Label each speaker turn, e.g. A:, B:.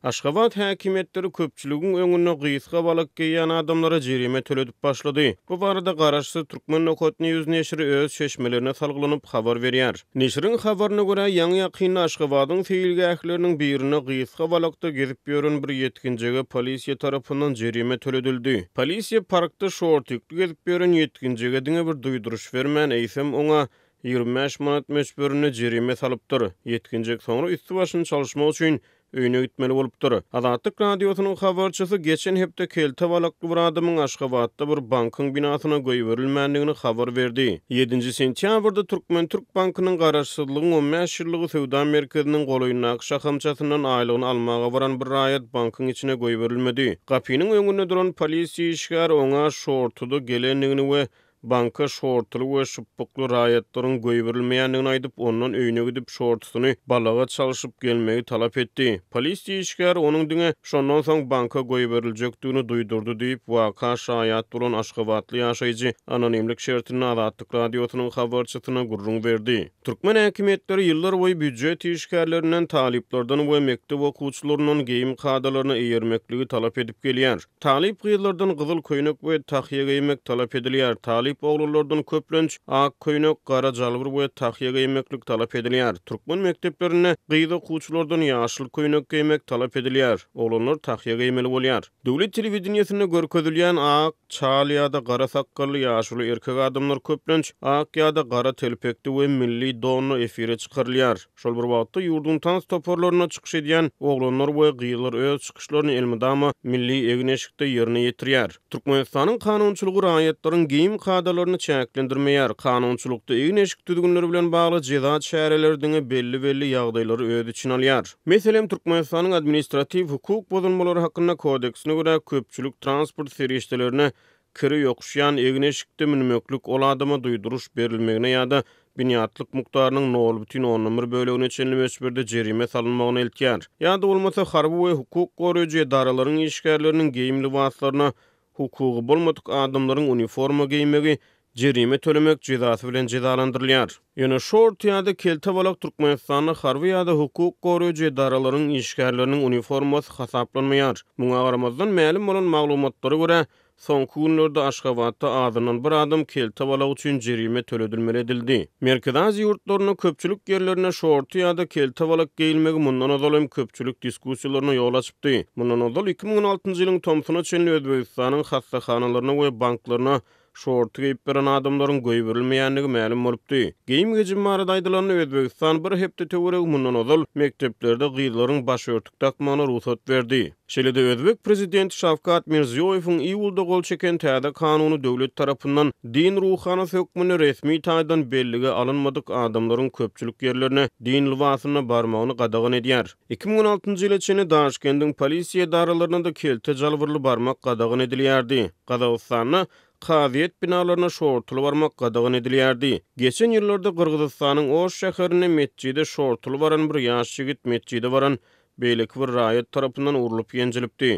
A: Aşgabat häkimiýetleri köpçüligiň öňünde gysga balak geýýän adamlara jerime töledip başlady. Bu barada garaşsyz Turkmen Nokat News neşiri öz çeşmelerine salgylanyp habar berýär. Neşiriň habaryna görä, ýaňy-ýakynda Aşgabadyň seýilgähleriniň birinde gysga balakda gezip ýören bir ýetginjege polisiýa tarapyndan jerime töledildi. Polisiýa parkda şortikli gezip ýören ýetginjege diňe bir duýduryş bermän, eýsem, oňa 25 manat möçberinde jerime salypdyr. Ýetginjek soňra üsti-başyny çalyşmak üçin öýüne gitmeli bolupdyr. Azatlyk Radiosynyň habarçysy geçen hepde kelte balakly bir adamyň Aşgabatda bir bankyň binasyna goýberilmändigini habar berdi. Ýedinji sentýabrda Türkmen-türk bankynyň Garaşsyzlygyň 15 ýyllygy söwda merkeziniň golaýyndaky şahamçasyndan aýlygyny almaga baran bir raýat bankyň içine goýberilmedi. Gapynyň öňünde duran polisiýa işgäri oňa şortuda gelendigini we Banka şortuly we şypbykly raýatlaryň goýberilmeýändigini aýdyp, ondan öýüne gidip şortusyny balaga çalşyp gelmegi talap etdi. Polisiýa işgäri onuň diňe şondan soň banka goýberiljekdigini duýdurdy diýip, waka şaýat bolan aşgabatly ýaşaýjy anonimlik şertinde Azatlyk Radiosynyň habarçysyna gürrüň berdi. Türkmen häkimiýetleri ýyllarboýy býujet işgärlerinden, talyplardan we mekdep okuwçylaryndan geýim kadalaryna eýermekligi talap edip gelýär. Talyp gyzlardan gyzyl köýnek we tahýa geýmek talap edilýär, talyp oglanlardan köplenç ak köýnek, gara jalbur we tahýa geýmeklik talap edilýär. Türkmen mekdeplerinde gyz okuwçylardan ýaşyl köýnek geýmek talap edilýär, oglanlar tahýa geýmeli bolýar. Döwlet telewideniýesinde görkezilýän ak, çal ýa-da gara sakgally ýaşuly erkek adamlar köplenç ak ýa-da gara telpekde we milli donda efire çykarylýar. Şol bir wagtda, ýurduň tans toparlarynda çykyş edýän oglanlar we gyzlar öz çykyşlaryny elmydama milli egin-eşikde ýerine ýetirýär. Türkmenistanyň kanunçylygy raýatlaryň geýim kadalaryny çäklendirmeýär. Kanunçylykda egin-eşik düzgünleri bilen bagly jeza çäreleri diňe belli-belli ýagdaýlary öz içine alýar. Meselem, Türkmenistanyň Administratiw hukuk bozulmalary hakynda kodeksine görä, köpçülik transport serişdelerine kiri ýokuşýan egin-eşikde münmeklik ol adama duýduryş berilmegine ýa-da binýatlyk mukdarynyň nol bütin ondan bir bölegine çenli möçberde jerime salynmagyna eltýär. Ýa-da bolmasa harby we hukuk goraýjy edaralaryň işgärleriniň geýim lybaslaryna hukugy bolmadyk adamlaryň uniforma geýmegi jerime tölemek jezasy bilen jezalandyrylýar. Ýöne şort ýa-da kelte balak Türkmenistanda harby ýa-da hukuk goraýjy edaralaryň işgärleriniň uniformasy hasaplanmaýar. Muňa garamazdan, mälim bolan maglumatlara görä, soňky günlerde Aşgabatda azyndan bir adam kelte balak üçin jerime töledilmeli edildi. Merkezi Aziýa ýurtlarynda köpçülik ýerlerinde şorty ýa-da kelte balak geýilmegi mundan ozal hem köpçülik diskussiýalaryna ýol açypdy. Mundan ozal 2016-njy ýylyň tomsuna çenli Özbegistanyň hassahanalaryna we banklaryna Şorty geýip beren adamlaryň goýberilmeýändigi mälim bolupdy. Geýim-gejim barada aýdylanda, Özbegistan bir hepde töweregi mundan ozal mekdeplerde gyzlaryň başörtük dakmagyna rugsat berdi. Şeýle-de özbek prezidenti Şawkat Mirziýoýewiň iýulda gol çeken täze kanuny döwlet tarapyndan din ruhanysy hökmünde resmi taýdan bellige alynmadyk adamlaryň köpçülik ýerlerine din lybasynda barmagyny gadagan edýär. 2016-njy ýyla çenli Daşkendiň polisiýa edaralaryna-da kelte jalbyrly barmak gadagan edilýärdi. Gazagystanda kazyýet binalaryna şortuly barmak gadagan edilýärdi. Geçen ýyllarda Gyrgyzystanyň Oş şäherinde metjide şortuly baran bir ýaş ýigit metjide baran beýleki bir raýat tarapyndan urlup ýenjilipdi.